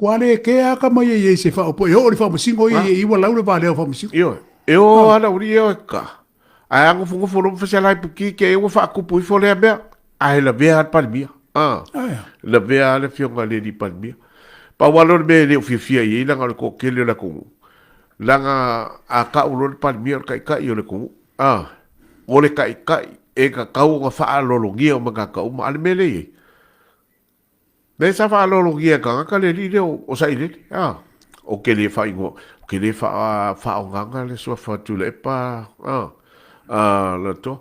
matua le kea aka mai ai e se faaopo e oo i le faamasino ia i ua lau le valea o faamasino. Ioe. E o ana uri e o ka. Ae a gofogofo loa ma fasialai puki ke e ua faakupu ifo lea mea. Ae lavea lava le Palemia. A. Lavea lava le afioga i le alii Palemia. Pau lava lea o le mea e le o fiafia i ai leaga o le toatele o le atunuu. Leaga a tau loa le Palemia o le taitai o le atunuu. A. O le taitai e tatau ona faaaloalogia uma tagata uma. A o le mea lea e i ai, Lea sa faaaloalogia e tagata le alii lea o Sailele, a. Ou te le faaigoa, ou te le faaaogaina le suafa Tuilaepa, a, a, Latoa.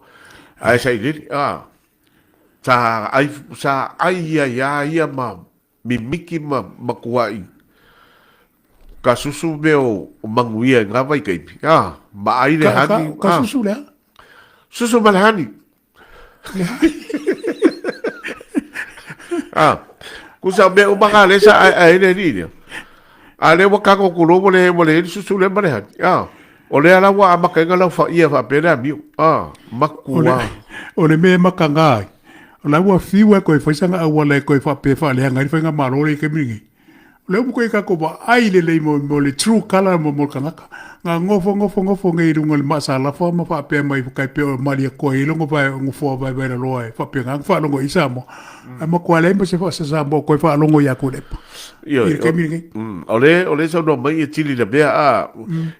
Ae Sailele, a, sa ai, sa ai ai lava ia ma mimiti ma matuai tasusu mea o manuia i na vaitaimi, a, ma ai le honey, a. Ka susu le a? Susu ma le honey. Ah, kusa mea uma ka le sa ai ai le ni. A le wa ka ko kulo mo le mo le susu le male han. Ah, o le ala wa ama kenga lau fa ia fa pele amiu. Ah, makua. O le mea makanga ai. O la ua fiu e koe faisanga auala e koe faapea faaleaga ai le faigamalo le i taimi lenei. O lea ua koe kako vaai lelei mo, mo le true colour mo, mo le tagata. Nga gofo gofo gofo nei i luga o le maasalafa ma faapea mai kai pea o Malietoa i logo vae gofoa vaevae laloa e faapena ona faalogo i Samoa. Ae matua leai ma se faasa Samoa o koe faalogo ia Tuilaepa. Ioe, I le taimi lenei. O le, o le saunoa mai e tili le mea, a,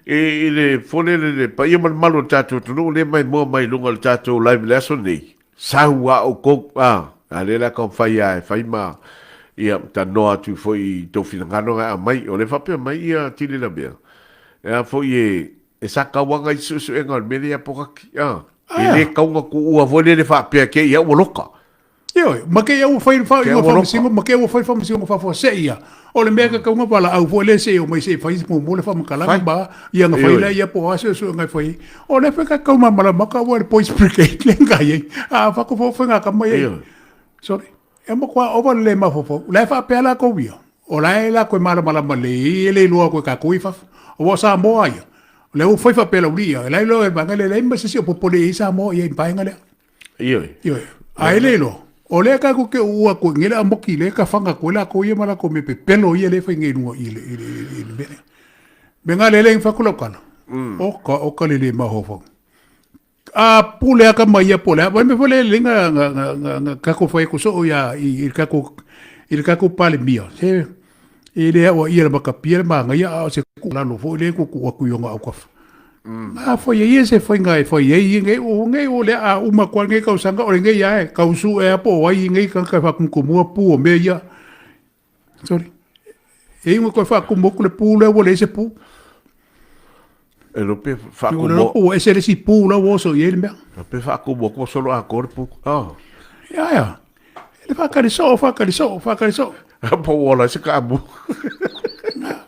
i le fole le, le paia ma le mamalu o le tatou atunuu lea mai moa mai luga o le tatou live i le aso lenei, Sau a outou, a, a lea la taumafai lava e fai ma, ia, talanoa atu foi i tou finagalo na e aumai. O lea e faapea mai ia Tili Lavea, e a foi e, e sa tauaga i suesuega o le mea lea ia Pogaki, a, e le tatau ona tuua foi lele faapea te i au ua loka. Ioe, ma kei au fai fa ingoa faamasino, ma kei au fai faamasino faafuasei ia. O le mea ka kaunga valaau foi lea se i omai se i fai muamua le faamatalaga ma ia na fai lea ia po o a suesuega e fai. O lea foi ka kau malamalama ka ua le Boys Brigade le nga iai. A fa ko fo fenga ka mai ai. Sorry. E mo kwa ova le mafaufau. La e faapea lakou ia. O la e lakou e malamalama lelei e le iloa koe kakou i fafo. Aua o Samoa ia. O lea ua fai faapea lauli ia. La e iloa e le vaega lea, leai ma se isi o popole i ai Samoa ia i le vaega lea. Ioe. Ioe. A e le iloa, o lea tatou te uua atu i le amoki lea ka fanga atu ai latou ia ma latou mea pepelo ia lea e fai nei i luga i le, i le, i le mea lea. Me ngā lele ngi whaku lau kala. O ka, o ka lele mahofa. A pule aka mai ia pole. Vai me fole le nga nga nga nga nga kako fai ko so ia i i kako i le kako pale mia. Se e le au ia le makapia le manga ia a se ku lalo fo le ku ku aku ionga au kafa. A fai ai e se faiga e fai ai i nei o nei o le a uma koa nei tausaga o lenei a e kausu e a po o ai i nei tagata e faakumukumua pu o mea ia. Sorry. E ingo koe faakumu atu le pu lea ua leai se pu. E lo pe faakumu. O le ua ese le isi pu la ua oso i ai le mea. Lo pe faakumu atu solo atoa le pu. Oh. Ia ia. E whakari so, whakari so, whakari so. Po ua se ka amu.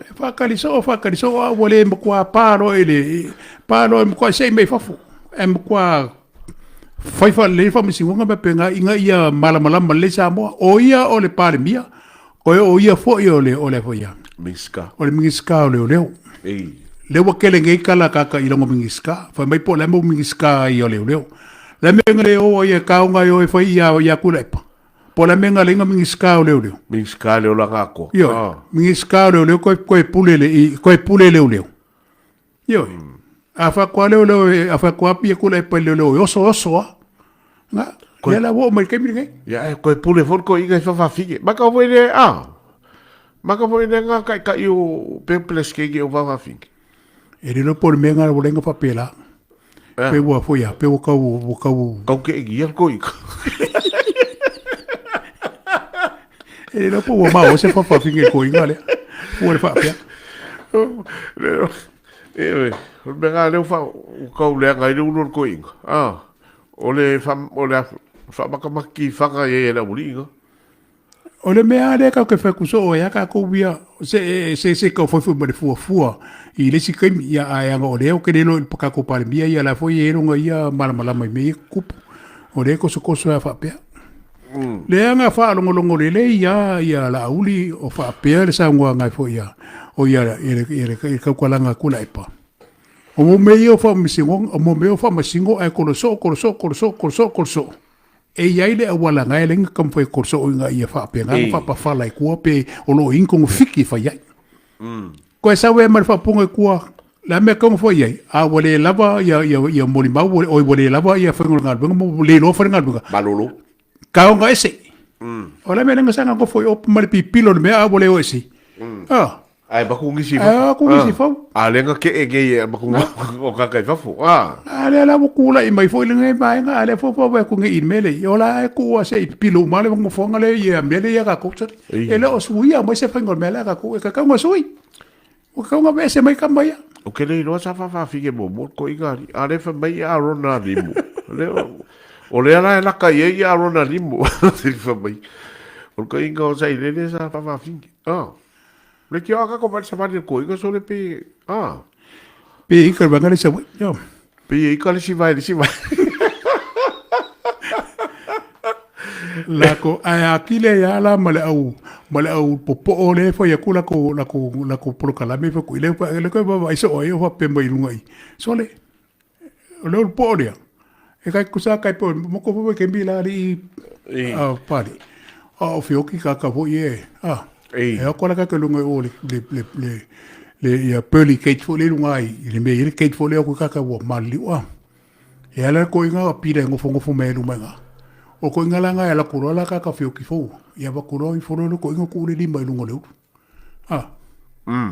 E whakari so, whakari so, a ua le makua pāro e le, pāro e makua sei mei fafo. E makua whai wha le wha misi ngonga me penga inga ia malamalama le Samoa. O ia o le Palemia, o o ia foi o le, o le foi ia. Minska. O le Minska o le o leo. Ei. Le ua kele ngei kala kaka i longo Minska. Whai mai po le mo Minska i o le o leo. Le mea nga le o ia kaunga i o e whai ia ia kula epa. Po le mea nga le inga Minska o leo leo. Minska leo la ngako. Io, ah. Minska o leo leo koe, koe pule le, i, koe pule leo leo. Io, mm. a wha kua leo leo, a wha kua pia kula epa leo leo, oso oso a. Nga, koe, la wo mai kemi ngai. Ia, e koe pule fo ko inga i whawhawhige. Maka fo ile, ah. Maka fo ile ngā kai kai o pemples kenge o whawhawhige. E riro po le mea ngā walenga whapela. Eh. Pe ua foi a, pe ua kau, ua kau. Kau ke ingi ko ika. E riro po ua mao se whawhawhige ko inga lea. Ua le whapea. E, o le mea ngā leo wha, o kau lea ngai le ulo ko inga. Ah, o le wha, o le whamakamaki whanga e e la uli inga. O le mea lea kau ke whai kuso o ea kākou ia se se se kau whai ma le fuafua i le isi kaimi ia a anga o lea o ke lelo i le kākou palemia ia la foi e longa ia malamalama i mea ia kupu o lea kosokoso a faapea. Le anga whaalongolongo lele ia ia Laauli o faapea le saunoaga foi ia o ia i le i le i le kaukalanga kula epa. O mo mea ia o whaamasingo, o mo mea o whaamasingo ae koloso, koloso, koloso, koloso, koloso. E i ai le auala nga e lenga ka mawhai korso o inga ia whaapenga nga whaapawhala i kua pe o lo ingo ngo fiki whai ai. Koe sau e ma le whaapunga i kua, la mea kaunga whai ai, a ua le lava ia, ia, ia moli mau, oi ua le lava ia whainga o le galuega, mo le loa whai le galuega. Malolo. Kaonga ese. O la mea lenga sanga ngofo i opu ma le pipilo le mea a ua le o ese. Ah. Ai maku ngisi fafo. Ai maku ngisi fau. A lenga ke e ngei e maku o kakai fafo. Ah. A le la mo kula i mai foi le ngai vaenga a le fo fo ku ngi in mele. O la e ku a se i pipilo ma le ngofo nga le ia mele ia ka ku. E le o suia mai se whainga o mele ka ku e ka kaunga sui. O ka kaunga vese mai ka mai. O ke le iloa sa whawhawhi ke mo ko inga a le fa mai a rona limu. Le o le ala e laka i e a rona limu. Te fa mai. O ko inga o sa i lele sa whawhawhi. Ah. Le ki aka ko sa mari ko inga so le pe ah. Pe i ka vanga le sa yo. Pe i ka le si vai le si vai. La ko ai akile ya la ma le au ma le au popo o le fo ya kula ko la ko la ko polokalame fo ku ile pa le ko ba ai so ai o pe mai lunga i so le o le po le e kai kusa kai po mo ko fo ke mi la ri a pali a o fioki ka ka fo ye a e o la ka ke lunga o le le le le le ia pearly gate fo le lunga i le me le gate fo le o ka ka wo mali o E ala le koiga o pila e ngofongofo mai e luma inga. O koiga la nga e ala kuloa la ka ka fioki fou. Ia va kuloa i folo le koiga ku le lima i lunga le ulu. Ah.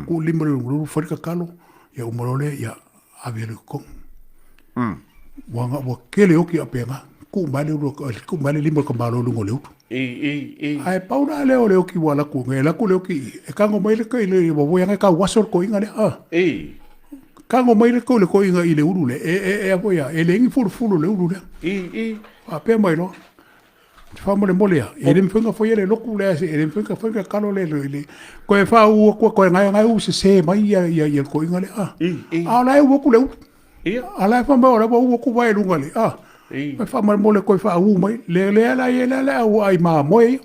Ku lima le lunga le ulu fari ka kalo. Ia umalo le ia ave le kong. Ua nga ua kele oki a penga. Ku mai le ulu ku mai le lima ka malo lunga le ulu. Ae pau la le o le oki ua laku nge laku le oki e kango mai le kai le wa voia ka waso le koiga le ah. Kango mai le kou le koiga i le ulu le e e e a voia e le ngi fulu fulu le ulu le. A pea mai lo. Fa mo le mole ya. E le mfenga foi le loku le e le mfenga foi ka kalo le le le. Ko e fa u ko ko ngai ngai u se se mai ia ia ia koiga le ah. A la e u ku le u. A la e fa mai o la u ku vai lunga le ah. E fa mai mole ko fa u mai le le la ye la la u ai ma moe.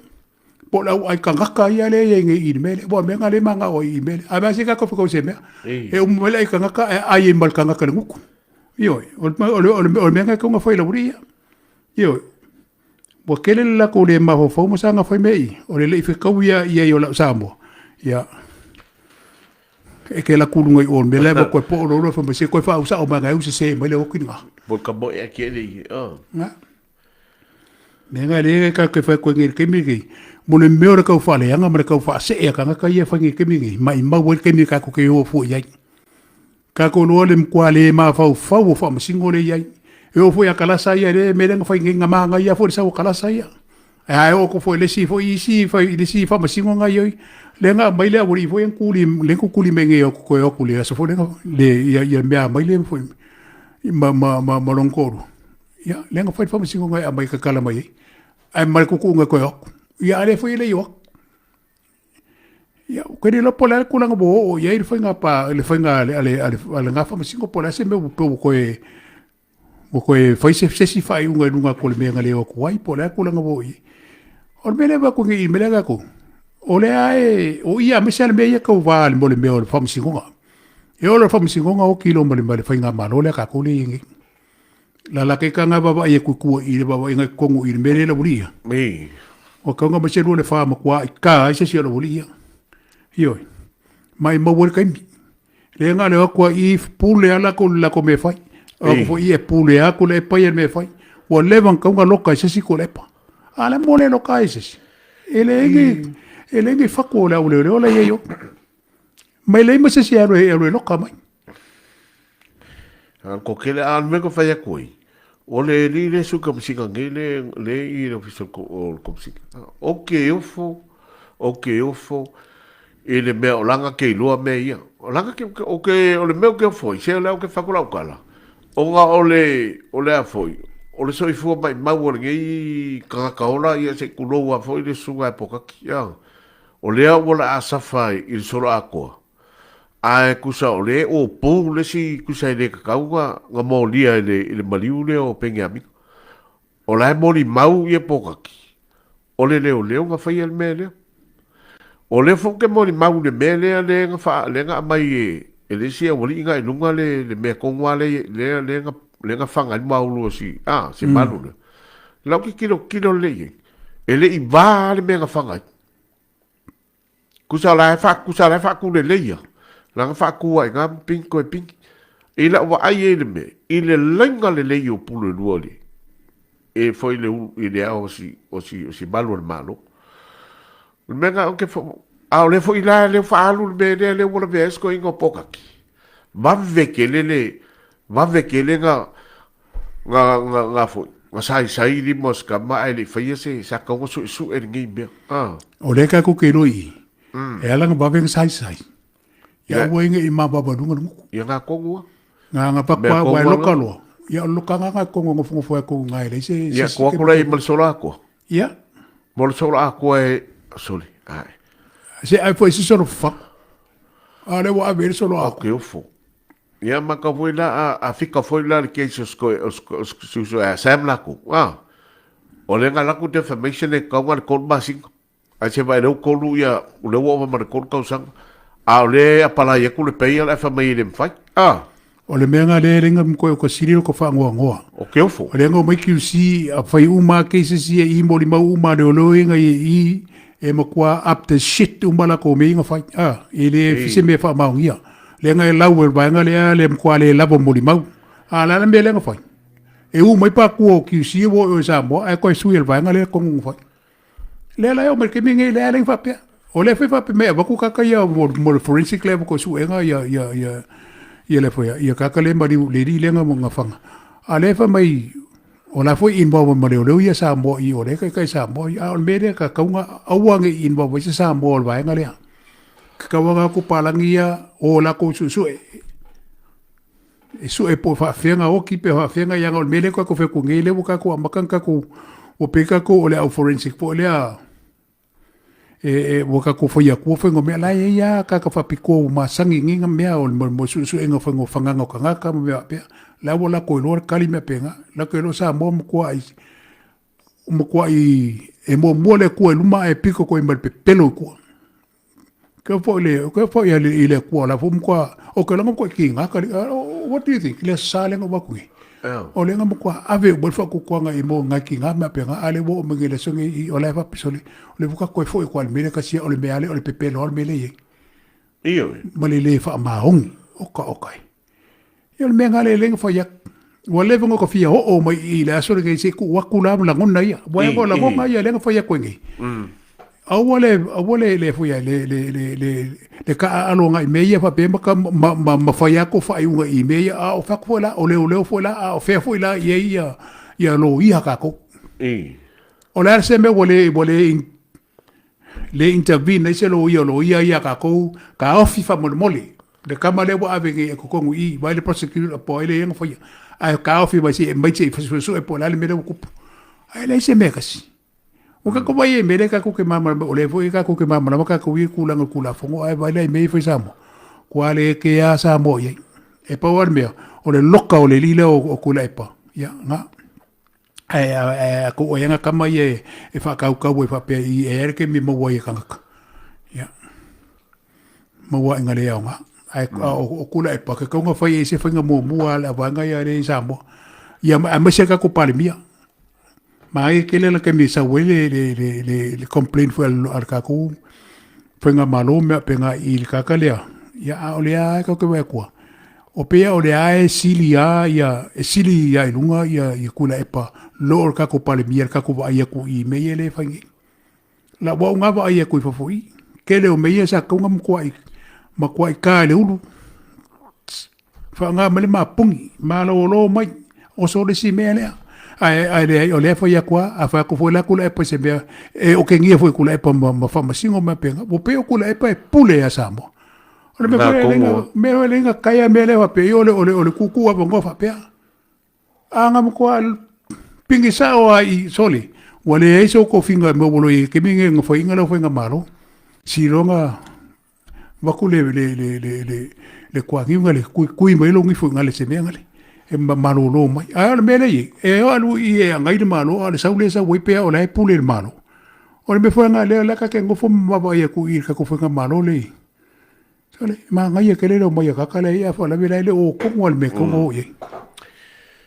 Po la u ai kangaka ia le ye nge i mele. Bo me nga le manga o i mele. A ba se ka ko ko se mea. E u mele ai kangaka e ai e mal kangaka le nguku. Io o o o me nga ko nga foi la uri ia. Io ua kele le lakou le mafaufau ma saga fai mea i o le le'i fekau ia ia i o la'u Samoa ia e ke laku luga i o le mea la e koe po o lolo fa se koe fa usa o mai ngai se mai le oki nga Mo ka mo e ke le ah. Nga me nga le ka ke fa koe ngi ke mi ki mo le mea o le kau faaleaga ma le kau faasee a kagaka ia e fai ngi ke mi ngi mai mau ai le kemi ka ko ke o fu i ai Ka ko loa le mkua le mafaufau o faamasino le iai. E o foi a kalasa ia le mele nga fai nga manga ia foi sa o kalasa ia. E ai o ko foi le si foi isi foi le si faamasino nga ioi. Le nga mai le awori foi en kuli le ku kuli me nge o ko o kuli aso foi le le ia ia mea mai le foi ma ma ma ma longkoru. Ia le nga foi faamasino nga a mai ka kala mai. Ai mai ku ku nga ko o. Ia ale foi le io. Ia, ke le lopo le kula ngo o ia i whainga pa le whainga ale ale ale ale ngā whamasingo po le se me pe ko e mo ko e whai se se si whai unga lunga ko le mea ngale o ko ai po le kula ngo i. O le mele ba ko ngi mele ga ko. O le ae o ia me se le mea ia ka wa le mo le mea o le whamasingo nga. E o le whamasingo nga o kilo mo le male whainga malo le ka ko le ngi. La la ke kanga baba ia ku ku i le baba inga kongu i le mele la ulia. Mi. O kaunga ma se le fa ma kwa i ka ai se si la ulia. Io. Mai ma wol kaimi. Le nga le kwa i pule ala ko la ko me fai. O ko i e pule a ko le pa i me fai. Ua leva kaunga loka i se si ko le pa. Ala mo le loka i se si. E le ngi e le ngi fako le au le le ola ia yo. Mai le ma se si alu e alu e loka mai. Ko kele a me ko whai aku ai. O le li le su ka msika nge le le i le ofisa o le komsika. O ke ofo, o ke ofo, i le mea o langa ke iloa mea ia. O langa ke, o ke, o le mea o ke ofo i, se o le au ke whakula o kala. O nga o le, o le a foi, o le soifua mai mau o le ngei kangaka ola ia se kulou a foi le sunga e pokaki. Ia. O le au o la a safa i le solo akoa. Ae kusa o le o pou le si kusa e le kakau nga, nga molia i le, i le maliu lea o Pengeamika. O la e moli mau ia pōkaki. O le leo leo nga whaia le mea lea. O le fo ke moli mau le mea lea le nga wha, le nga amai e, e le si awali inga i lunga le, le mea kongwa le, le, le nga, le nga whanga i maulu o si, ah, si malu le. Lau ke kilo kilo le i e le i va le mea nga ai. Kusa la e fa kusa la e fa ku le le ia. La nga fa ku ai nga ping ko e ping. I la wa ai e le me i le lenga le le o pulu lua le. E foi le i le ao si o si o si malu le malo. Le mea nga o ke fo a o le fo i la le fa alu le me le le wala ve esko ingo pokaki. Vave ke le le vave ke le nga nga nga nga foi nga sai sai li mos ka ma ai le faia se sa ka su su e ngi mea. Ah. O le ka ku ke roi. E ala nga vave nga sai sai. Ia ua inga i ma baba lunga lunga. Ia nga kongua. Nga nga pa Mea kwa wa kongua loka nga. loa. Ia o loka nga nga kongo ngofo ngofo e kongo ngai le se Ia se ko akula i mal sola ko. Ia. Mol sola ko e soli. Ai. Se ai foi se solo fa. A le wa ave solo O ako. ke ofo. Ia ma ka foi la a, a fika foi la le case o sko o sko su su a Sam la ko. Ah. O le nga la ku defamation e ka wa ko ma sing. Ai se vai le ko lu ia o le wa ma le ko ka sang. A o le apala ia ku le pe ia fa mai le mfai. Ah. O le mea nga le lenga mko ko siri ko fa ngoa ngoa. O ke ofo. O le ngo mai QC a fai uma cases ia i moli mau uma le olo inga i i e makua up the shit uma la ko me inga fai. Ah, i le fise me fa maungia. Le nga e lau e vaenga le a le mkua le lavo moli mau. A la la me le nga fai. E u mai pa ku o QC wo o sa mo ai ko sui el vaenga le ko ngu fai. Le la o me ke mingi le le fa pia. O le fa pe me va ku ka ka ia mo mo le forensic le ko su enga ia ia ia ia le foi ia ka ka le mari le ri le nga mo nga fanga. A le fa mai o la foi involve ma le o le ia sa mo i o le ka ka sa mo a o me le ka ka nga aua nge involve se sa mo o vaenga le. Ka wa ga ku palangi ia o la ko su su e e su e po fa fenga o ki pe fa fenga ia o mele ko ko fe ku ngele ka ko amakan ka ko o pe ka ko o le au forensic po le a e e wo ka ko fo ia ko fo ngo me la ia ia ka ka fa piko ma sangi ngi nga mea o mo mo su su e ngo fo ngo fanga ngo ka nga ka mo mea pe la wo la ko lo kali me penga la ko lo sa mo mo ko ai mo ko ai e mo mo le ko e luma e piko ko e mal pe pelo ko ke fo le ke fo ia le i le ko la fo mo ko o ke la mo ko ki nga ka what do you think le sa le ngo ba ku o le nga mo ko ave mo fa ku ko nga i mo nga ki nga ma pe nga ale wo mo ngele so ngi i o le fa pisole o le buka ko fo i ko al mele ka sia o le me ale o le pepe lo al mele ye Io. ma le le fa maongi o ka o kai ia le mea ngale le fa ia ua leva ngo ka fia o o mai i le aso le ngai se ku waku la la ngona ia wa I, ko la i. ngonga ia le fa ia ko ngai aua le aua le le fo ia le le le le le ka alo ngai me ia fa pe ma ka ma ma, ma fa ia ko fa iunga i me ia a o fa ko la o le o le fo la a o fe fo la ia ia ia lo ia ka ko I. o le se me wale wale in, le intervene se lo ia lo ia ia ka ko ka ofi fa mo mole le kama le wa ave ngi ko kongu i vai le prosecutor po ile yang fo ia a ka ofi vai se mai se fa su e po la le me le kupu ai le se me kasi o ka ko vai e me le ka ko ke mama o le fo i ka ko ke mama la ka ko i ku la ku la fongo ai vai le me fo sa mo ko ale ke a sa mo ia e pa war me o le loka o le lile o ku la e pa ia nga e e ko o nga kama ia e whakaukau e whapea i e ere ke mi maua i kangaka. Ia. Maua i ngare au ngā. Ai o kula e pa ke kaunga whai e se whainga mua mua le awanga ia re i Samoa. Ia a maise ka ko palemia. Ma e kele la ke mi sa wele le le le le complain fu al al ka ku whainga malo mea penga i le kakalea. Ia a o le a ka ke wea kua. O pea o le a e sili a ia e sili ia i lunga ia ia kula e pa lo o ka ko palemia ka ko va ia ku i me ia le whaingi. La wa unga va ia ku i fafo i. Kele o me ia sa kaunga mkua i makua i ka le ulu. Wha ngā mele mā pungi, mā lo lo mai, o so le si mea lea. Ai, ai le, o lea fo ia kua, a wha ko fo la kula e pa se mea, e o ke ngia fo i kula e pa ma, ma wha masingo mea penga, o pe o kula e pa e pule a Samoa. O le mea Nā fo le kongo. mea o le nga kaya mea lea pe o le o le o le kuku a vongo fa pea. A nga mkoa pingi sa o a i soli. Wa le ai so ko finga mo bolo i ke minge nga fo inga lo fo inga malo. Si longa vaku le le le le le le kwa ngi nga le kui kui mai lo ngi fo nga le se mea nga le. E ma malo lo mai. A o le mea le i e o alu i e ngai le malo a le sau le sa wei pea o la e pule le malo. O le mea fo nga le la ka ke ngofo ma va ia ku i ka ko fo nga malo le. Sole ma ngai e ke le lo mai ka ka le ia fo la vela le o kongo al me kongo i.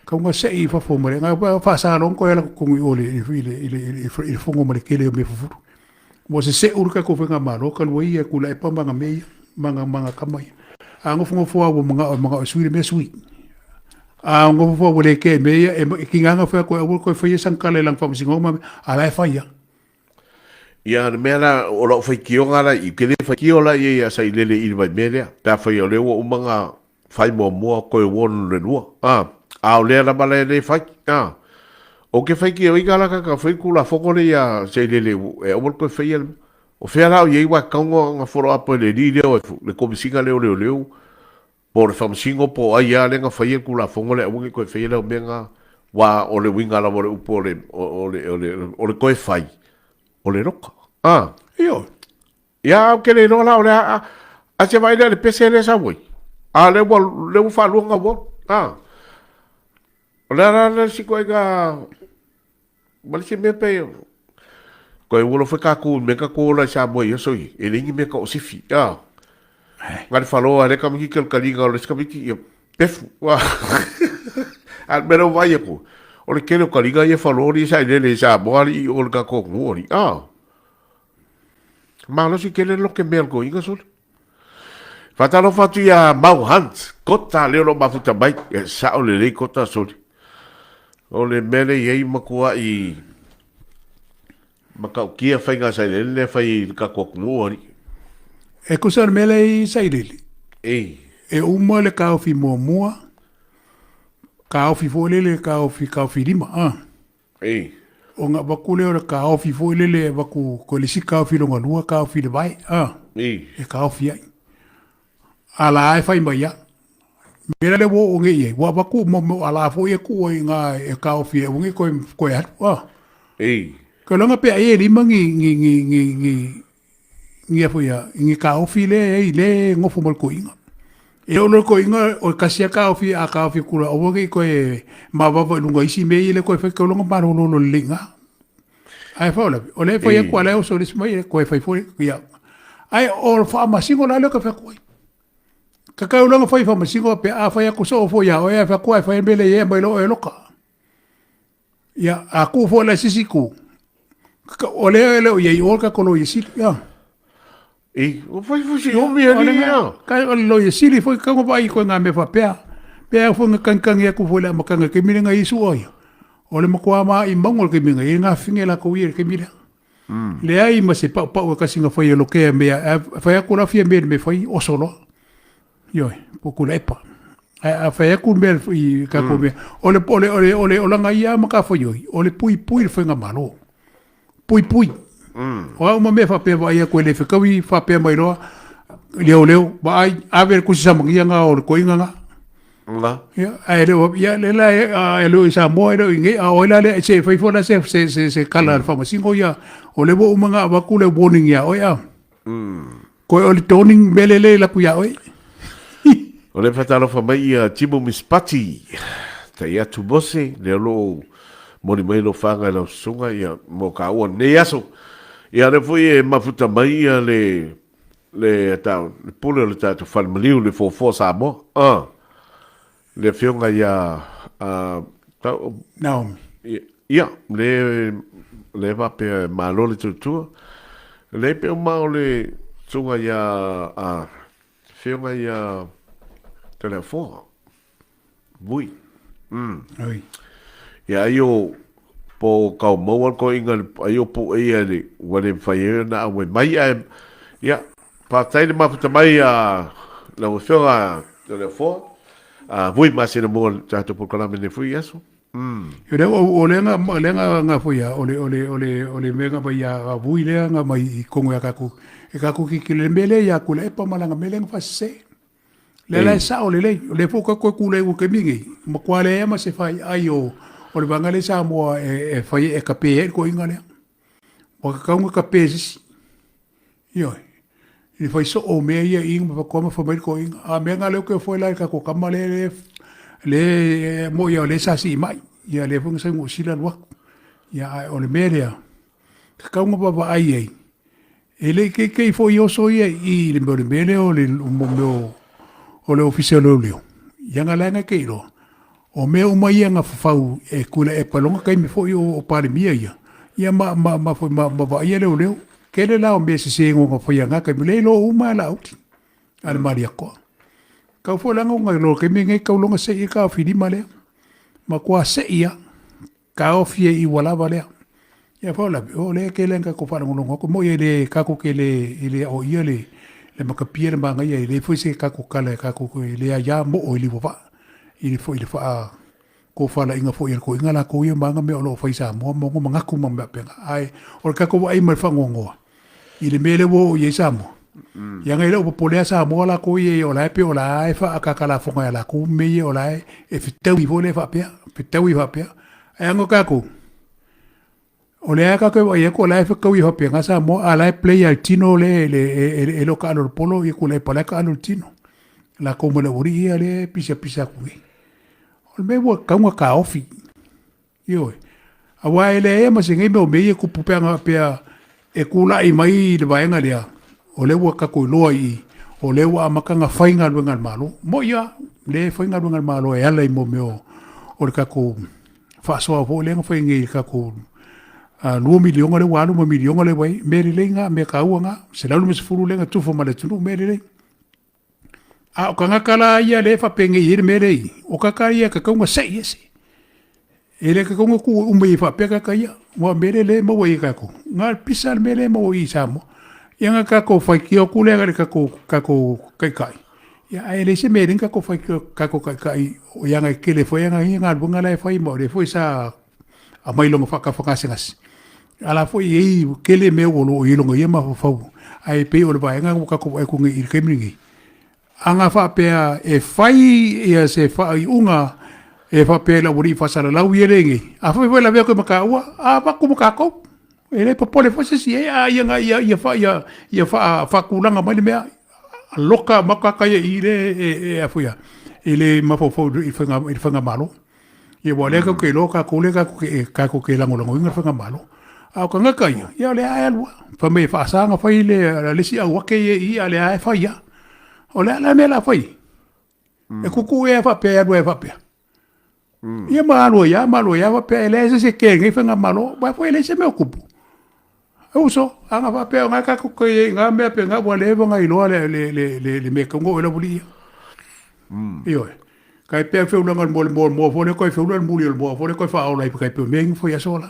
Kauga se'i i fafo ma le nga faasalogo koe ala totogi i o i le i le i le fono ma le tele o mea fufulu. Ua sese'u le tatou faigamalo talu ai ia Tuilaepa ma ana mea ia, ma ana tama ia. A nofonofo lava ua mana'o e mana'o e sui le mea, sui. A nofo lava ua le kea i mea ia, e tiga ona fai atu e aua le toe faia sana tala i lana faamasinoga ma mea, a o la e fai lava. Ia, o le mea la, o lau faitioga la i i, ou te le faitio la i ai ia Sailele i le vaimea lea, pe afai o lea ua uma ona fai muamua toe warn le lua, a, a o lea lava la e le fai, a. Ou te faitioina la tagata fai le Tulafono lea ia Sailele e aua le toe faia le mea. O fea la o i ai aua e tatau ona follow up e le alii lea o le Komesina lea o Leoleo po o le Faamasino po o ai lava lea na faia le Tulafono lea aua ne i toe faia lea mea na, aua o le uiga lava o le upu o le, o le, o le, o le toe fai, o le loka. A. Ioe. Ia, ou te le iloa la o le a, a se vaai lea i le pese lea e sau ai. A lea ua, lea ua faalua ona uo. A. O le a la le isi ituaiga ma le isi mea pe koe ua lofa tatou i mea tatou ola i Samoa i aso ia, e leai ni mea tau o sifi. A. Na le faloa le tamaitiiti o le taliga o le isi tamaiti, ia pefu. A o le mea lea ua vaai atu, o le tele o taliga ia e faloa alii sailele i Samoa alii i o i le tatou atunuu alii. A. Malosi tele le lote mea o le toeaina sole. Faatalofa atu ia Mau Hunt, Kota lea o lo o mafuta mai. E sao lelei Kota sole. O le mea lea i ai matuai matautia faiga sailele lea fai i le tatou atunuu alii. E tusa o le mea lea i sailele. Ei. E uma le taofi muamua, taofi foi lele, taofi, taofi lima, ah. Ei. Ona avatu lea o le taofi foi lele e avatu ko le isi taofi lona lua taofi le vae, a. Ei. E taofi ai. A la e fai mai a. Mea lea ua oo nei i ai, ua avatu mo mea o ala foi e tuu ai i ina e taofi ai aua ne i toe, toe alu, a. Ei. Kau pe ai e lima ni, ni, ni, ni, ni, ni a foi a, ni taofi lea e ai le nofo ma le toeaina. E oo loa le toeaina o le tasi lava taofi a taofi atu loa aua ne i toe mavaava i luga o isi mea ia le toe fai tau malololo lelei i ina. Ae faalavelave, o lea e fai atu a o la e oso le isi mai toe fai foi ia. Ae o le faamasino la lea ou te fai atu ai. Tatau loa ona fai faamasino pe a fai atu soo foi ia oe ae fai atu ae fai le mea lea i ai aumai loa oe e loka. Ia, a tuu foi la i se isi itu, o lea e le o i ai i o le tatou Loia Sili, ia. I, ua fai foi si umi e alii ia. Kai o le Loia Sili foi tatau ona vaai i ituaiga mea faapea. Pe au foi na tagitagi atu foi i le amataga i le taimi lea na i ai Su'a ia. O le matua maimauga o le taimi na i ai gafine latou ia i le taimi lea. Leai ma se paupau e tasi na fai e lokea mea, ae fai atu la fia mea i le mea e fai, oso loa. Ioe, po o Tuilaepa. Ae a fai atu le mea i tatou mea, o le, o le, o le, o le olaga ia matafaioi, o le puipui i le faigamalo. Puipui. O a uma mea faapea vaai atu e le fetaui faapea mai loa, leoleo, vaai, ave le tusi samania na o le toeaina na. Na. Ia, ae le o, ia, le la e, e le o i Samoa, e le o i inei, a o ai la lea, se fai foi la se, se, se, se tala a le faamasino ia, o lea ua uma ona avatu le warning ia oe, a. Koe o le toning mele le laku ia oe. O le whatalofa mai ia Timo Mispati, tai atu Mose, lea o loo moni mai lo whanga i lau susunga ia mo ka ua nei aso. Ia lea foi e mafuta mai ia le le tau le pule o le tatou fale maliu le foafoa Samoa. Ah. Le afioga ia tau Naomi. Ia, le le faapea e malo le tautua. Le pe uma o le susuga ia a afioga ia Toleafoa. Vui. Oi. Ia ai o po kau maua le toeaina ai o pueia le ua le mafai ai ona auai mai ae ia faafetai le mafuta mai a lau afioga Toleafoa. A vui masina mo le tatou polokalame nei foi aso. O lea o lea nga lea nga nga foi a o le o le o le o le mea nga mai a vui lea nga mai i Kongo ia tatou e tatou tilotilo i le mea lea ia Tuilaepa ma lana mea lea na faasese. Lea la e sao lelei, o lea foi ua toe tulai i le taimi lenei, ua matua leai lava ma se faiai o le vaega lea i Samoa e fai e kape ai le toeaina lea. Ua tatau ona kape e se isi. Ioe. I le fai soo o mea ia i ma faatoa ma fai mai le toeaina. A o mea na lea ou te ofo ai la i le tatou tama lea lea e moni lava o lea sa sii mai, ia lea foi na sau i Niu Sila alu atu. Ia ae o le mea lea, tatau ona vaavaai i ai E le i keikei foi oso ia i i le mea o le mea lea o le mea o le Ofisa o Leoleo, ia na laga ke iloa. O mea uma ia na fafau e Tuilaepa i lona taimi foi o Palemia ia, ia ma, ma, ma, foi, ma, ma vaaia leoleo. Tele la o mea sese na faia i na taimi, lea e iloa uma e Laauli, a le Malietoa. Tau foi la ona iloa i le taimi lenei tau loga sei ai taofilima lea. Matua sei lava, taofi ai i ua lava lea. Ia foi la, o lea e tele ina tatou faalogologo atu, e moni e le tatou te le, e le aoaia le, le matapia le manaia, e leai foi se tatou tala e tatou te le aia moo i liuavaa i le foi i le faatofalaiga foi a le toeaina latou ia ma ana mea o lo o fai i Samoa ma ona manatu ma mea faapena. Ae o le tatou vaai ma le faanoanoa i le mea lea ua oo i ai Samoa. Ia e le o popole lava Samoa latou ia o la e pei o la e faaataatalafoga e latou mea ia o la e fetaui foi lea faapea, fetaui faapea. Ae ana tatou, o lea tatou te vaai atu o la e fetaui faapena Samoa, a o la e player i le tino le e le o taalo i le polo ia Tuilaepa o la e taalo i le tino. Latou ma le aualii ia lea e pisapisa atu nei. O le mea ua tatau ona taofi. Ioe. Aua e leai ma se mea o mea ia e tupu pe ana faapea e tulai mai le vaega lea, o lea ua tatou iloa i i, o lea ua amata ona fai galuega a le Malo. Mo'i lava, o lea e fai galuega a le Malo e ala i mea o le tatou faasoa foi lea na fai nei i le tatou $2 miliona lea ua alu ma miliona lea ua i ai. Mea lelei na, mea taua na, $150 lea na tufa ma le atunuu, mea lelei. A o tagata la ia lea e faapenei ai le mea lea i i, o tagata ia e tatau ona sei ese. E le tatau ona tuu uma i ai faapea tagata ia, aua o le mea lea lea e maua ai e tatou, na o le pisa le mea lea e maua i i Samoa. Ia na tatou faitio atu lea i le tatou, tatou taitai, ia ae leai se mea e ala ai ona tatou faitio i le tatou taitai, leaga e tele foi ana ia galuega la e fai ma o lea foi sa aumai lona faatafagasegase. A la foi e i ai tele mea o lo o i lona ia mafaufau, ae pei o le vaega ua tatou vaai atu nei i le taimi lenei, a na faapea e fai ia se faaiuga e faapea i le aualii faasalalau ia lea e i nei, a fai foi e lavea atu i mataua, a avatu ma tatou. E le popole foi se isi i ai, a ia na ia ia fa ia ia fa faatulaga mai le mea, loka makaka ia i le e a foi i le mafaufau i le faigamalo. Ia aua o lea tatou te iloa o tatou lea tatou te lagolagoina le faigamalo. A o tagata ia, ia o lea lava e alu lava. Fai mai e faasa ona fai le isi auake ia i i, a o lea lava e fai lava. O le a la le mea o le a fai ai? E kuku ea faapea e alu ai faapea? Ia ma alu ai lava ma alu ai lava faapea e leai se isi e kē i lenei faigamalo, aua foi e leai se mea o tupu. E uso, a na faapea o na tatou te i ai i na mea pe na ua leva ona iloa le mea e tatau ona oo i ai le aualii ia. Ioe. Tai pei o le feulaga o le moa foi lea toe feula le muli o le moa foi lea toe faaola ai tai pei o mea ia na fai aso la.